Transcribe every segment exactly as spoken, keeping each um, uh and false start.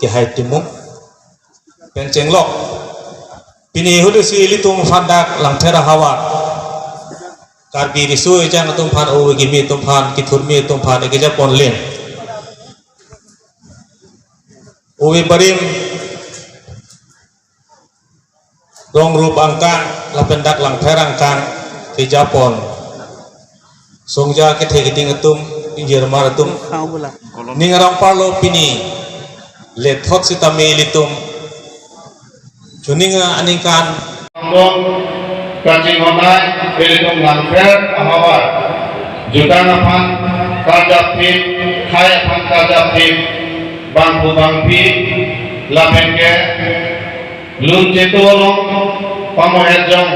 Kehai Timung pen chenglok. Pini ahut isi ilitum aphan dak Langpher ahavar Karbi riso ejang atum aphan, ove kimi atum aphan, kethurmi atum aphan ekejapon lim. Ove barim Rongrup angkang lapen dak Langpher angkang kejapon. Songja kethe keding atum, ingjirmar atum. Ning arong parlo pini lethot sitame ilitum chuning aningkan angbong kachinghon ai ilitum Langpher ahavar jutang aphan karjapthip, khei aphan karjapthip, bangphu bangphi lapen ke lun chetu along pamohet jong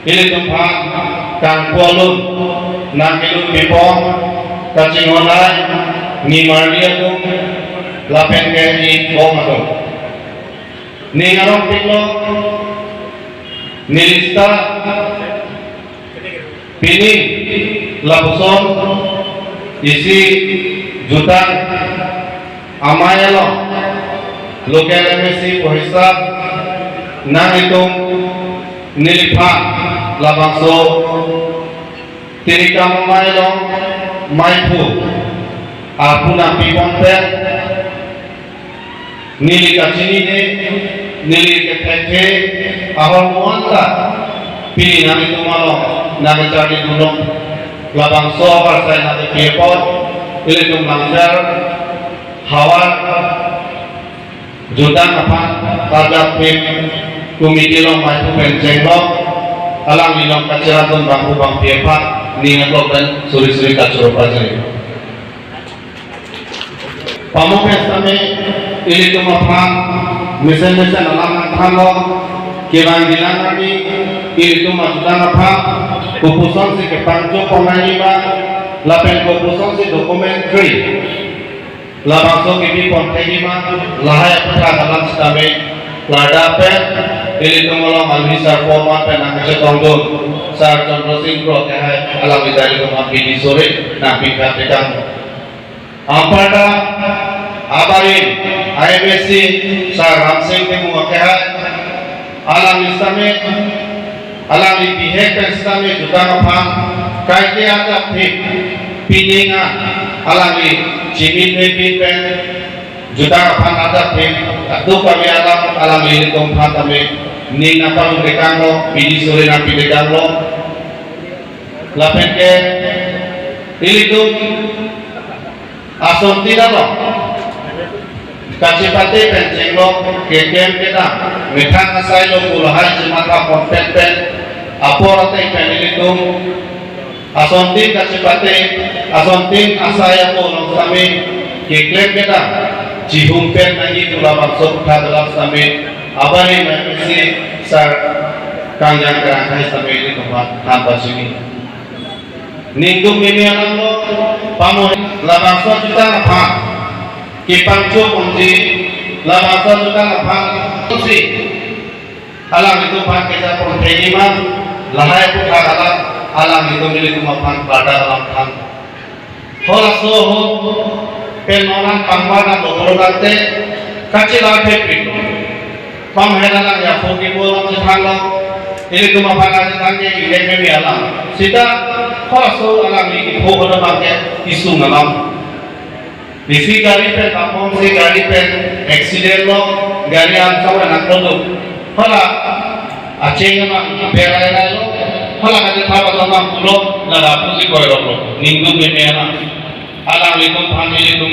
ilitum aphan kangpu alun nangkelun pipo kachinghon ai nimarli atum lapen ke ikong atum. Ning arongpiklo nelista pining lapuson isi jutang amei along local M A C pu hisap nanglitum neliphan labangso Tirikam amei along meiphu arpu nangpipon pen neli kachinine, neli kethekthek ahormu anta pini nanglitum along nangkacharli dunlong labangso ahavar sai nangkepi apot ilitum Langpher ahavar jutang aphan karjapthip committee along meiphu pen chenglok, alangli along kacherap dun bangphu bangphi aphan ning aklok pen suri suri kachoro pajai. Pamo pen sitame ilitum aphan mesen mesen alam nangthanlo, kevang kelang arni ilitum ajutang aphan kopusonsi kepangchok pon nangji ma lapen kopusonsi documentary labangso kepipon thekji ma lahai aputhak alam sitame klardak pen ilitum along alwi sar format pen nangkachetong dun Sar Chandra Sing Kro kehai alangli ta ilitum aphan bidi sore nangpikhat tekang. Anparta abarim I M A C Sar Ramsing Timung akehai alangli sitame alangli bihek pen sitame jutang aphan kaike ajapthip pining an alangli chimin nepin pen jutang aphan ajapthip atu kami alam alangli ilitum aphan tame ning nangparong tekanglo, bidi sore nangpi tekanglo. Lapen ke ilitum asontin along kachepate pen chenglok keklem kedam methang asai lo pu lahai chematha pon pen pen apor ateng pen ilitum asontin kachepate, asontin asai apo along sitame keklem kedam chihum pen nangji pu labangso aputhak alam sitame abarim M A C Sar Kangjang Terangkhai sitame ilitum aphan than pachini. Ningduk meme alam lo, pamo labangso ajutang aphan kepangchok ponji, labangso ajutang aphan si alanglitum aphan kejapon thekji ma lahai aputhak alam alanglitum ilitum aphan klardak alam than. Halaso ahut pen non an pangbar nanglo pulo tangte kachelar thepik. Pamhet alangli aphu kepu along chethanlo, ilitum aphan ajutang ke ingnek meme alam. Sita halaso alangli kepho hodo abang ke isung alam. Isi gari pen, apom si gari pen accident lo, gari an sawa nangkroduk. Hala acheng abang berai rai lo, hala kachetha abang pulo, ladak pusi koirok lo, ningduk meme alam. Alanglitum aphan ilitum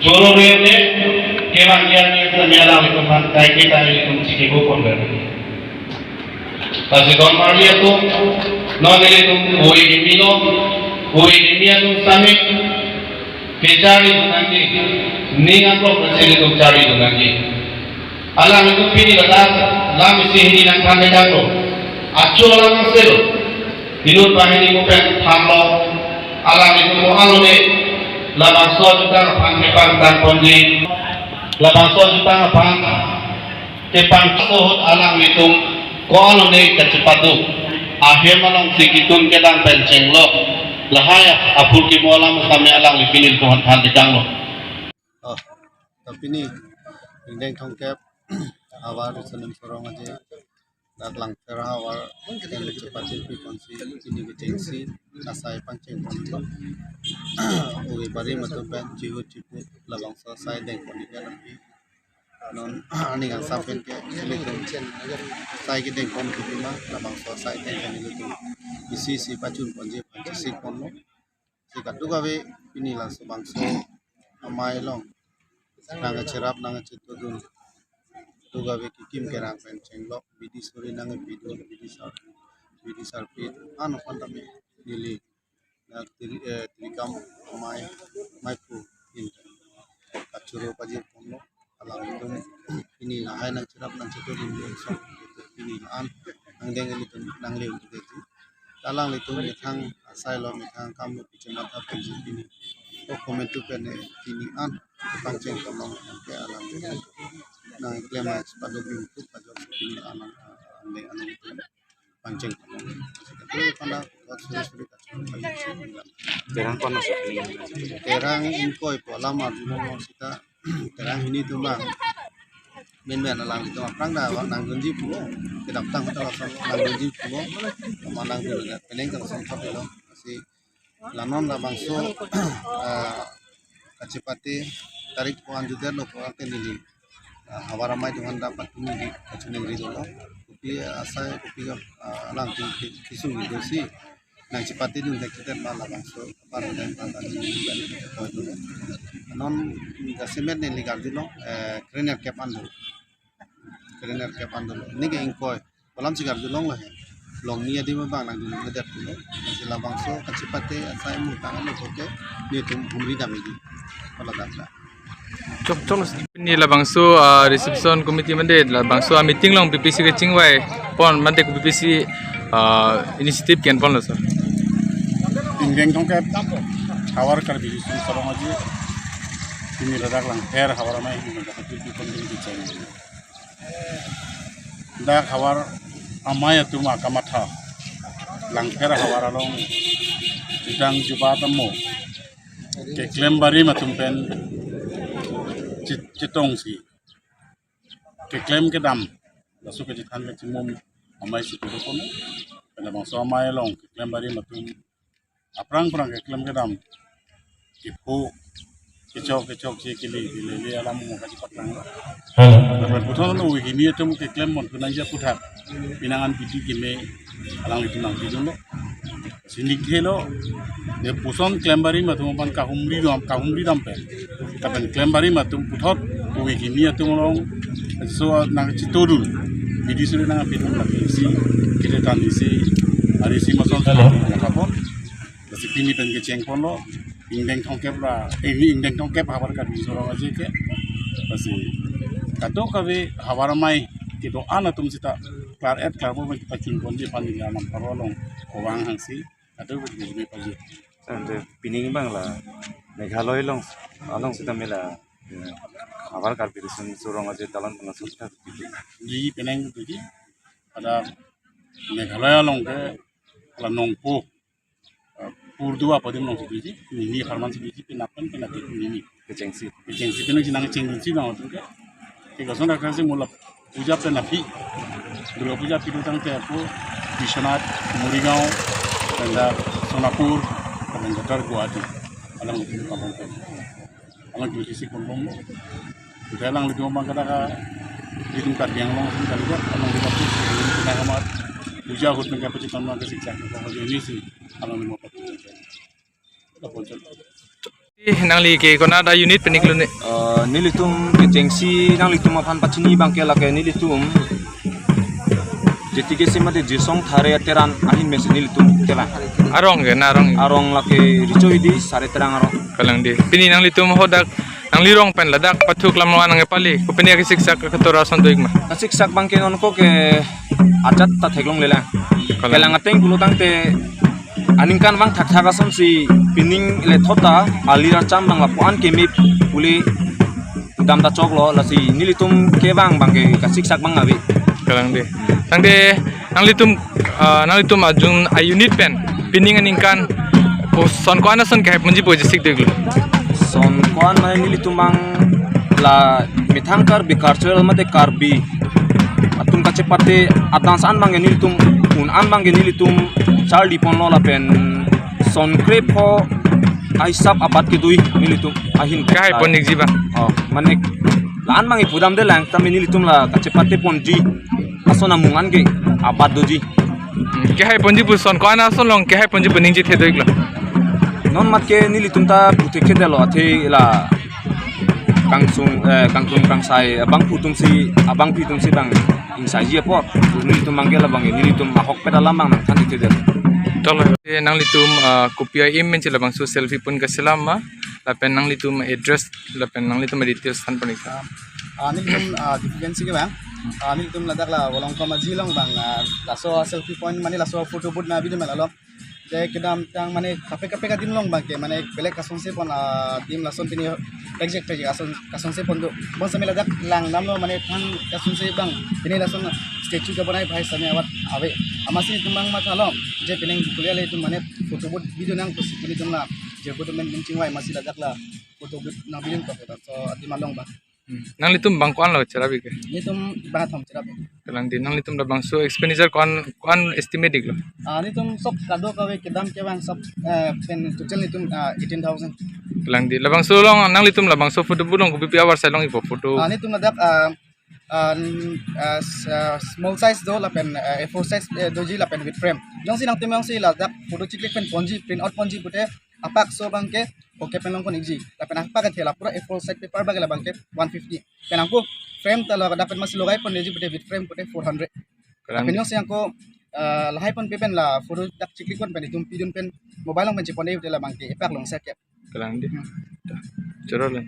joro rem ne, kevang kelang ne, sitame alanglitum aphan kaike ta ilitum chikipon ber. Lasi don marli atum, non ilitum ove kimi lo, ove kimi atum sitame kecharli dun nangji, ning aklok pensi ilitum charli dun nangji. Alanglitum pini ladak lam isi hini nangthan tekanglo. Achu alam angse lo. Inut banghini mo pen thanlo. Alanglitum mo alone labangso ajutang aphan kepangtang ponji. Labangso ajutang aphan kepangso ahut alanglitum ko-an one kachepado ahem alongsi kitun kedang pen chenglo, lahai aphurkimo alam sitame alangli pini ilitum aphan than tekanglo. Oh, ta pini ingdeng thomkep havar Risonim Sorong Aje dak Langpher havar pen chepatengpi ponsi pini kechengsi asai pangcheng ponlo. Ove barim atum pen chihut chiput labangso asai dengpon ikya lampi. Non aning angsam pen ke ilitum asai kedengpon kipi ma, labangso asai dengpon ilitum isi isi pachun ponji aphan chesik ponlo. Si kadokave pini laso bangso amei along nangkacherap nangkachetodun, kadokave kekim kerang pen chenglok, bidi suri nangkepidun, bidi sar, bidi sarpi, ano aphan tame neli na tiri, eh, tirikam amei, amei ku in kachoro pajir ponlo. Alanglitum pini lahai nangcherap nangchetodun ason pini la-an nangdeng ilitum nangle-un detji. Alanglitum methang asailo, methang kamlo pichemat aphan pini, o komantu pen pini an pangcheng tolong ke alanglitum nangklem nangchepado bingkup ajok pini la-an nangdeng, alanglitum pangcheng tolong. Itu karena buat suri-suri kacang. Terang panas ya? Terang ingkoi pu alam arjulong sita. Terang hini atum bang menmen alanglitum aphrang dak nangdunji pulo. Kedamtang ta lason nangdunji pulo. Manang dun dak penang ta lason thot lo. Si la non labangso, eh, kachepate tarik ko-an jutdetlo ko-an ke neli, eh, havar amei atum aphan dak patumi di kachiningri dolo. Kopi asai, kopi, eh, alangtum ki-, kisung dosi nangchepatedun thekthedet ma, labangso apar deng aphan neli koi dolo. Non jasemet neli karjulong, eh, krenerkep an dolo. Krenerkep an dolo. Neke ingkoi. Ko alamsi karjulonglo he. Longni adim abang nangdundedet pulo. Si labangso kachepate asai mutang alo koke nelitum humri damji. Ko ladak ta. Chok chok. Pini labangso, ah, reception committee mande labangso, ah, meeting along P P C kechingvai pon mande ko P P C, ah, initiative ke-en ponlo sir. Ingdeng thomkep havar Karbi Risonim Sorong Aje. Pini ladak Langpher havar amei hini ladak pini pon pini kecheng. Dak havar amei atum akamatha Langpher havar along jutang jubat amo keklem barim atum pen chet-, chetongsi keklem kedam laso kachethan kachimum amei si kedo kono. Pen labangso amei along keklem barim atum aphrang aphrang keklem kedam kepho kechok kechok si kili kili alam mo kachepatang. Hello. Lapen puthot lo hini atum keklem mon kunang ja puthak pinangan bidi keme alanglitum nangpidunlo. Si nik thelo ne puson klem barim atum aphan kahumri dam, kahumri dam pen. Lapen klem barim atum puthot ove kimi atum along so nangchetodun, bidi suri nangpidun, lapen isi kiri tan isi, ari isi mason sa nangkapon. Lasi pini pen kecheng ponlo, ingdeng thomkep ra, eh, ini ingdeng thomkep havar Karbi Sorong Aje ke. Lasi kadokave havar amei kedo-an atum sita klar-et klarpo pen pachun ponji aphan neli alam paro along kovang hangsi kadokave pachun ponji. Ante pining abang la Meghalaya along, along sitame la, eh, havar Karbi Risonim Sorong Aje talon pernah sukta. Di penang tuji ada Meghalaya along ke la Nongpo, eh, Purduwa adim along si tuji, nini apharman si tuji, penap pen penap nini. Kechengsi. Kechengsi, penang si nangcheng si nang atum ke. Ke koson dak si mo la puja pen aphi. Durga puja aphi dotang te ako Biswanath, Morigaon, pen dak Sonapur, pen dak Guwahati. Alanglitum kapon pen. Alanglitum si konbom. Sudah alanglitum abang kada ka, ilitum Karbi Anglong si kali ka, alanglitum si ilitum amat puja ahut pen kapachiton ma ke siksa ke ko ini si alanglitum apa. Ih, nangli ke konat a-unit pen iklo ne? Eh, nelitum kechengsi nanglitum aphan pachini abang ke lake nelitum J T K C mate Jisong Thare Teron ahin mesen nelitum kelang. Arong ke, na arong? Arong lake Richo Hidi, Sare Terang arong. Kalang di. Pini nanglitum hadak, nangli rong pen ladak pathuk lam lo nangkepale, kopine kesiksak katora ason do-ik ma? Kasiksak abang ke non ko ke ajat ta theklonglelang. Kalang. Kelang ateng pulo tangte aningkanvang thakthak asonsi pining le thot ta alir acham abang lapu-an keme pule dam ta choklo, lasi nelitum kevang abangke kasiksak abang ave. Kalang dei. Tangte nanglitum, ah, nanglitum ajun a-unit pen pining aningkan pu son ko-an ason kehai ponji pu chesik deglo. Son ko-an mane nelitum abang la methang Karbi cultural mate Karbi atum kachepate a-dance an abangke nelitum un an abangke nelitum charli ponlo lapen son krepho ahisap abat kedo-i nelitum ahin. Kehai pon ikji abang. Oh, mane la-an abang ipu damdelang tame nelitum la kachepate ponji ason amung an ke abat doji. Hmm, kehai ponji pu son ko-an ason along kehai ponji pu ningje thekdo iklo. Non mat ke nelitum ta pu thekthedetlo athe la kangsung, eh, kangsung kangsai abangphu atumsi, abangpi atumsi abang ingsaiji apot nelitum abangke labangke nelitum ahokpet alam abang nangthan thekthedet. Tolo, eh, nanglitum, ah, kopi a-aim pen si labangso selfie pon kaselam ma, lapen nanglitum address lapen nanglitum details than pon ik tha. Ah, nelitum, ah, Diphugensi ke abang. Ah, nelitum ladak la Volongkom Aji along abang, ah, laso selfie point mane laso photo booth na video mela lo. Je kedamtang mane kaprek kaprek adim along abangke mane belek kasonse pon, ah, adim lason pini pekjek pekjek ason kasonse pon do. Bonsitame ladak langdamlo mane than kasonse abang. Pini lason statue kabonai bahai sitame abat ave. Amatsi nelitum abang mathalo je pining bukulia le itum mane photo booth video nang pusi nelitum la je photo men men chingvai amatsi ladak la photo booth nang video ko so adim along abang. Hmm. Nanglitum abang ko-an lo cherap ik ke? Nelitum bang athom cherap ik. Kalang dei, nanglitum labangso expenditure ko-an, ko-an estimate iklo? Ah, nelitum sob kadokave kedam kevang sob, eh, pen total nelitum, ah, eighteen thousand. Kalang dei, labangso along nanglitum labangso photo booth along kopipi avarsai long-ikpo photo? Ah, nelitum ladak, ah, ah, n-, ah, s-, ah, small size do lapen, eh, A four size, eh, doji lapen with frame. Jongsi nangtum jongsi ladak photo chiklik pen ponji, print out ponji pute apak so abangke okay pen long pon ikji. Lapen apak athe la pura A four size paper abangke labangke one fifty. Pen ako frame ta lo dak pen amatsi logai pon ikji pute with frame pute four hundred. Kalang. Pen jongsi ako, ah, lahai ponpe pen la photo dak chiklik pon pen itum pidun pen mobile along pen chepon de pute labangke epak along sa kep. Kalang dei. Hmm. Choro lang.